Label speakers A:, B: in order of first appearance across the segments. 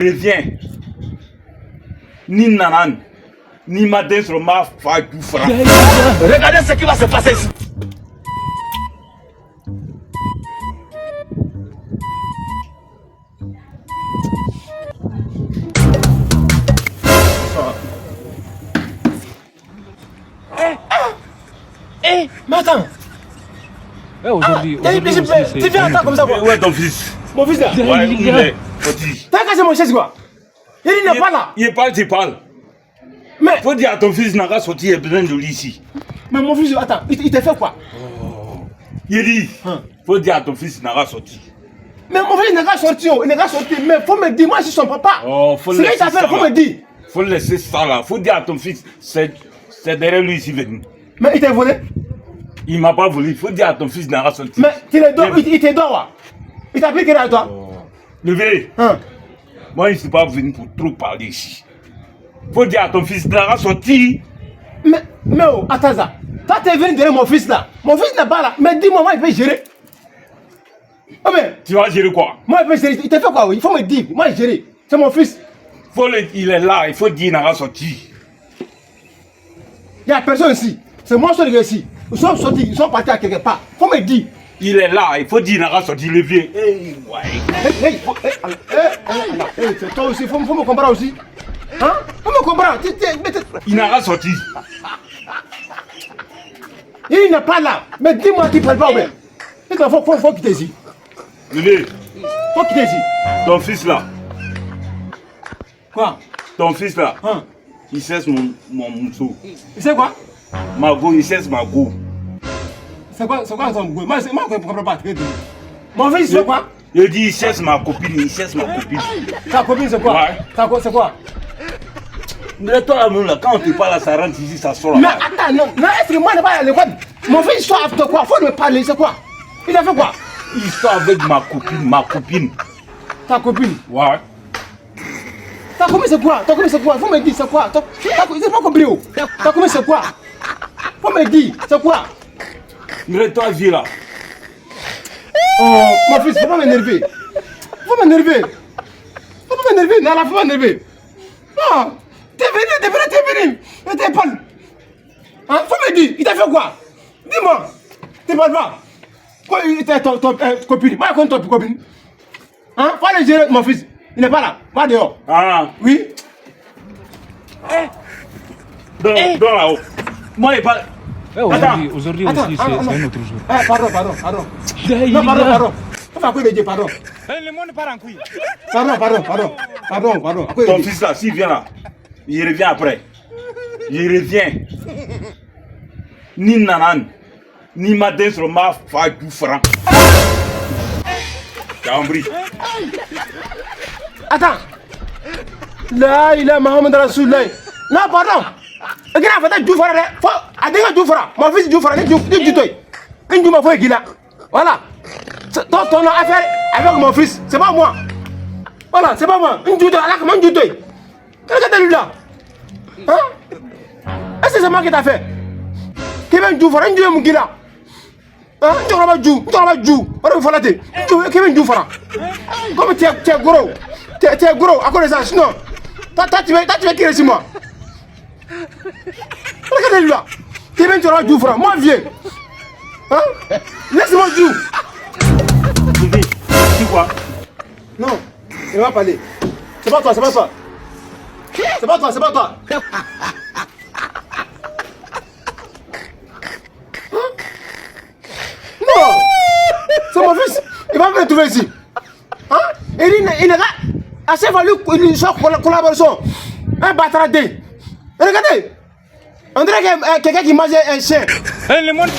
A: Reviens. Ni nana ni ma den sɔrɔ n b'a fa ju fara.
B: Regardez ce qui va se passer ici.
C: Eh, mais attends.
D: Ouais, aujourd'hui,
C: Ah,
D: aujourd'hui aussi,
C: tu viens attends comme ça quoi.
A: Ouais, ton fils.
C: Mon fils là.
A: Ouais, il est. Faut dire.
C: T'as cassé mon chaise quoi. Il n'est pas là.
A: Il parle, tu parles.
C: Mais,
A: Faut dire à ton fils, n'a qu'à sortir, il a besoin de lui ici.
C: Mais mon fils, attends, il t'a fait quoi?
A: Il dit,
C: Hein.
A: faut dire à ton fils, n'a qu'à sortir.
C: Mais mon fils n'est qu'à sortir, oh, il n'est qu'à sortir. Mais faut me dire, moi je suis son papa.
A: Oh, faut
C: C'est
A: laisser
C: lui qui t'a fait,
A: ça,
C: faut
A: là.
C: me dire.
A: Faut laisser ça là. Faut dire à ton fils, c'est derrière lui ici venu.
C: Mais il t'a volé.
A: Il m'a pas volé. Faut dire à ton fils, n'a qu'à sortir.
C: Mais tu le dois, il te doit. Il t'a pris quel à toi?
A: Levé.
C: Hein?
A: Moi, je ne suis pas venu pour trop parler ici. Faut dire à ton fils, n'a qu'à sortir.
C: Mais oh, attends ça. Toi, t'es venu derrière mon fils là. Mon fils n'est pas là. Mais dis-moi, moi, il peut gérer. Oh, mais,
A: Tu vas gérer quoi?
C: moi, il peut gérer. Il t'a fait quoi? Il faut me dire. Moi, je gérer. C'est mon fils.
A: Il est là, il faut dire, n'a qu'à sortir.
C: Il n'y a personne ici. C'est moi seul qui est ici. Ils sont sortis, ils sont partis à quelque part. Faut me dire.
A: Il est là, il faut dire, n'a qu'à sortir, le vieux. Hey, ouais.
C: Hey, hey, hey, hey, hey, c'est toi aussi, faut me comprendre aussi. Hein? Faut me comprendre.
A: Il n'a qu'à sortir.
C: Il n'est pas là. Mais dis-moi qu'il ne parle pas. Il faut quitter ici.
A: Le vieux,
C: Faut quitter ici.
A: ton fils là.
C: Quoi?
A: Ton fils là.
C: Hein?
A: Il cesse mon mousseau.
C: Il sait quoi?
A: Ma go, il cesse ma go.
C: C'est quoi son go? Moi, je ne comprends pas. Mon fils, c'est quoi?
A: Il dit, il cesse ma copine, il cesse ma copine.
C: Ta copine, c'est quoi?
A: Ouais.
C: C'est quoi?
A: Mais toi, là, quand on te parle, ça rentre ici, ça sort là.
C: Mais attends, non, non, est-ce que moi, je n'ai pas à l'école? Mon fils, il sort avec quoi? Faut me parler, c'est quoi? Il a fait quoi?
A: Il sort avec ma copine, ma copine.
C: Ta copine?
A: Ouais.
C: Ta copine, c'est quoi? Ta copine, c'est quoi? Faut me dire, c'est quoi? J'ai pas compris. Ta copine, c'est quoi? Faut me dire, c'est quoi?
A: Mais toi, viens là.
C: Oh, mon fils, faut pas m'énerver. Faut m'énerver. Faut pas m'énerver. Non, là, faut pas m'énerver. Non. T'es venu, t'es venu, t'es venu. Et t'es pas. Hein? Faut me dire, il t'a fait quoi? Dis-moi. Tu parles pas. Quoi, il était ton copine. Moi, je connais ton copine. Hein? Faut aller gérer mon fils. Il n'est pas là. Va dehors.
A: Ah.
C: Oui.
A: Eh. Dans là-haut. Moi, il parle.
D: Ouais, aujourd'hui aussi, c'est un autre jour.
C: Eh, pardon, pardon, pardon. Non, pardon, pardon. Faut faire quoi de Dieu, pardon.
B: Le monde part en couille.
C: Pardon, pardon, pardon. Pardon, pardon.
A: Ton fils là, s'il vient là, il revient après. Il revient. Ni nanan, ni matin sur ma fa du franc. T'as compris?
C: Attends. La ilaha Muhammad Rasulullah. Non, pardon. Mon fils du franc, voilà. Ton affaire avec mon fils, c'est pas moi. Voilà, c'est pas moi. Regardez lui là. Hein? Est-ce que c'est moi qui t'a fait? Qui veut du franc, qui là? Hein? Comme tu es gros, tu es gros à cause de ça, sinon, toi tu veux tirer sur moi. Regardez lui là. Tu viens du franc, moi vieux. Hein? Laisse-moi jouer.
A: Tu quoi?
C: Non, il va parler. C'est pas toi, c'est pas toi. C'est pas toi, c'est pas toi. Hein? Non! C'est mon fils. Il va me trouver ici. Hein? Il a assez fallu une collaboration. Un batradé. Regardez! On dirait quelqu'un qui mange un chien.
B: Le monde.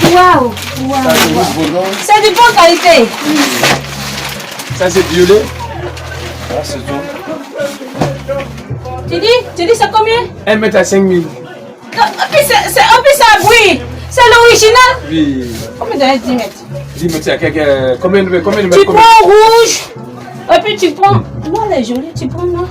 E: Waouh! Waouh! C'est de bonne qualité.
F: Ça c'est violet. Ça c'est tout.
E: Tu dis c'est combien?
F: 1 mètre à 5 000.
E: Non, et puis c'est un bruit. C'est l'original.
F: Oui.
E: Combien de 10 mètres?
F: 10 mètres, c'est quelqu'un. Combien de mètres?
E: Tu prends rouge. Et puis tu prends. Non, elle est jolie. Tu prends non?